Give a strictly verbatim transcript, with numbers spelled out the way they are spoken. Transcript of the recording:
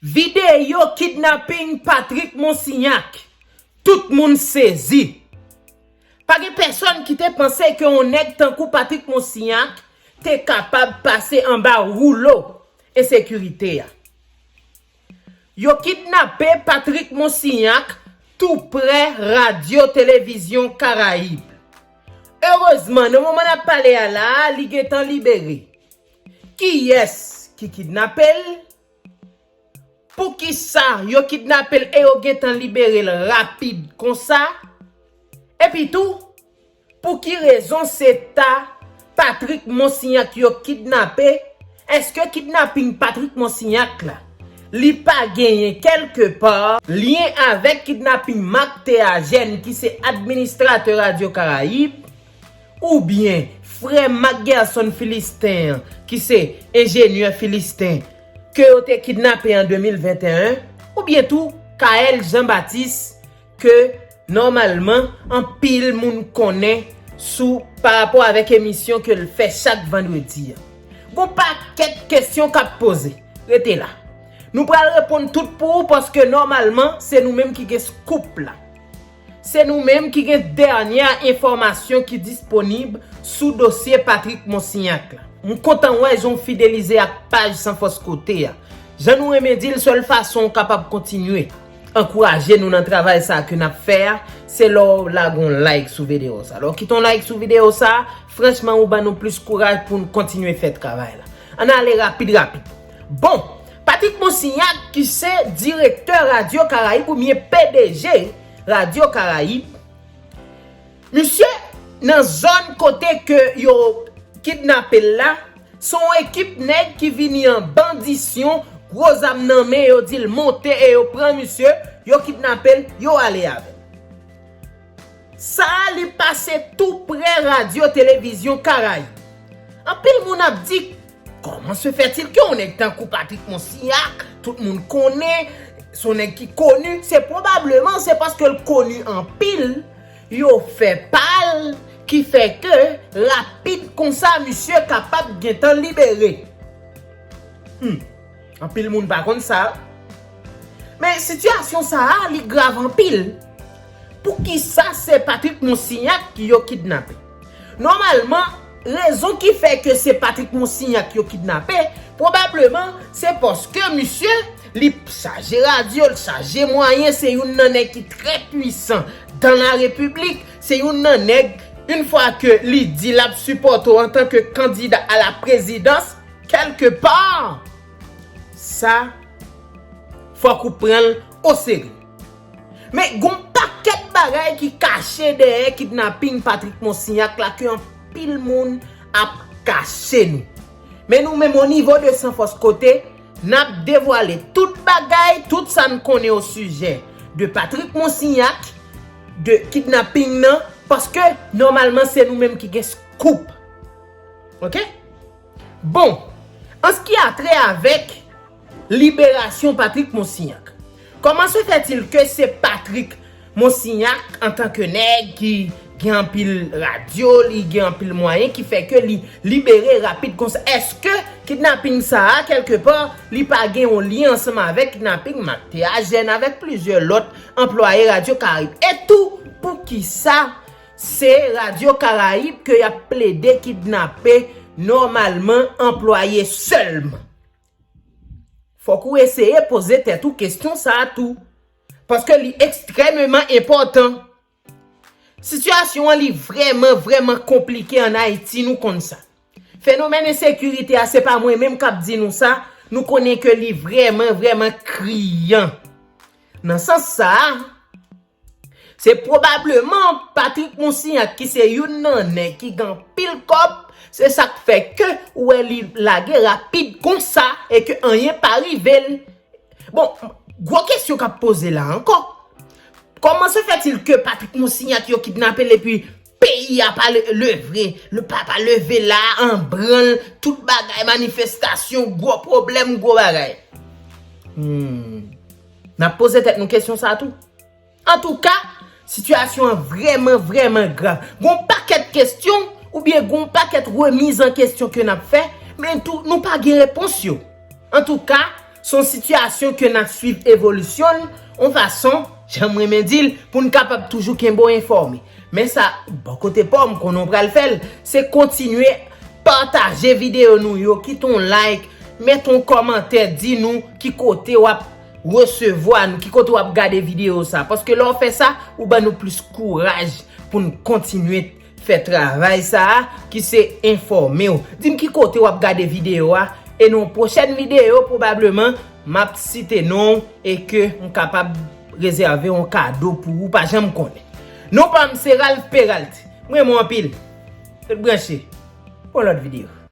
Videyo kidnaping Patrick Monsignac. Tout moun sezi. Pa gen pèsonn ki te panse ke yon nèg tankou Patrick Monsignac te kapab pase anba woulo ensekirite a. Yo kidnape Patrick Monsignac tou prè Radyo Televizyon Karayib. Erezman, nan moman n ap pale a la a, li gentan libere. Kiyès ki kidnape l? Poukisa yo kidnape l e yo gentan libere l rapid konsa? Epi tou, pou ki rezon se ta Patrick Monsignac yo kidnape? Èske kidnaping Patrick Monsignac la, li pa genyen kèlke pa lyen avèk kidnaping Marc Théagène ki se administratè Radyo Karayib? Oubyen frè Marc Gerson Philistin an, ki se enjenyè Philistin, ke yo te kidnape an de mil venteyen, oubyen tou Kaël Jean Baptiste, ke nòmalman anpil moun konnen sou pa rapò avèk emisyon ke l fè chak vandredi a. Gon pakèt kesyon k ap poze. Rete la. Nou pral reponn tout pou ou paske nòmalman se nou menm ki gen scoop la. Se nou menm ki gen dènyè enfòmasyon ki disponib sou dosye Patrick Monsignac la. M kontan wè jan w fidelize ak paj San Fòs Kote a. Jan nou renmen di l, sèl fason w kapab kontinye ankouraje nou nan travay sa a ke n ap fè a, se lè w lage yon like sou videyo sa a. Lè w kite yon like sou videyo sa a, franchman, ou ban nou plis kouraj pou n kontinye fè travay la. Ann ale rapid, rapid. Bon, Patrick Monsignac, ki se direktè Radyo Karayib oubyen P D G Radyo Karayib, misye nan zòn kote ke yo kidnape l la, se yon ekip nèg ki vini an bandisyon, gwo zam nan men, yo di l monte e yo pran misye, yo kidnape l, yo ale avè l. Sa a, li pase tou prè Radyo Televizyon Karayib. Anpil moun ap di, kòman se fètil ke yon nèg tankou Patrick Monsignac, tout moun konnen, se yon nèg ki koni, se pwobableman, se paske l koni anpil, yo fè pa l, ki fè ke rapid konsa, misye kapab gentan libere. Hmm. Anpil moun pa konn sa. Men sitiyasyon sa a, li grav anpil. Poukisa se Patrick Monsignac ki yo kidnape? Nòmalman, rezon ki fè ke se Patrick Monsignac yo kidnape, pwobableman, se paske misye, li chaje radyo, li chaje mwayen, se youn nan nèg ki trè pwisan dan la repiblik, se youn nan nèg, yon fwa ke li di l ap sipòte w antanke kandida a la prezidans, kèlke pa, sa, fòk ou pran l oserye. Men gon pakèt bagay ki kache dèyè kidnaping Patrick Monsignac la ke anpil moun ap kache nou. Men nou menm o nivo de San Fòs Kote, n ap devwale tout bagay, tout sa n konnen o sijè de Patrick Monsignac, de kidnaping nan, paske nòmalman se nou menm ki gen scoop. Oke? Bon, an se ki a trè avèk liberasyon Patrick Monsignac, kòman se fètil ke se Patrick Monsignac, antanke nèg ki gen anpil radyo, li gen anpil mwayen, ki fè ke li libere rapid konsa? Èske kidnaping sa a, kèlke pa, li pa gen yon lyen ansanm avèk kidnaping Marc Théagène avèk plizyè lòt anplwaye Radyo Karayib? E tou, poukisa se Radyo Karayib ke y ap plede kidnape nòmalman anplwaye sèlman? Fòk ou eseye poze tèt ou kesyon sa a tou. Paske li ekstrèmeman enpòtan. Sitiyasyon an li vrèman, vrèman konplike ann Ayiti, nou konn sa. Fenomèn ensekirite a, se pa mwen menm k ap di nou sa, nou konnen ke li vrèman, vrèman kriyan. Nan sans sa a, se pwobableman Patrick Monsignac ki se youn nan nèg ki gen anpil kòb, se sa k fè ke ou wè li lage rapid konsa e ke anyen pa rive l. Bon, gwo kesyon k ap poze la ankò. Kòman se fètil ke Patrick Monsignac yo kidnape l epi peyi a pa le- leve, le pa pa leve la an branl, tout bagay, manifestasyon, gwo pwoblèm, gwo bagay? Hmm. N ap poze tèt nou kesyon sa tou. Antouka, sitiyasyon an vrèman, vrèman grav. Gon pakèt kesyon, oubyen gon pakèt remiz an kesyon ke n ap fè, men tou, nou pa gen repons yo. Antouka, Se yon sitiyasyon ke n ap swiv evolisyon l, yon fason, jan m renmen di l, pou n kapab toujou kenbe w enfòme. Men sa, bò kote pa w, m konnen w pral fè l, se kontinye pataje videyo nou yo, kite yon like, mete yon kòmantè, di nou ki kote w ap resevwa nou, ki kote w ap gade videyo sa. Paske lè w fè sa, ou ban nou plis kouraj pou n kontinye fè travay sa a, ki se enfòme w. Di m ki kote w ap gade videyo a, e nan yon pwochèn videyo, pwobableman, m ap site non w e ke m kapab rezève yon kado pou ou, pa janm konnen. Non pa m se Ralph Peralt. M renmen w anpil. Ret branche. Yon lòt videyo.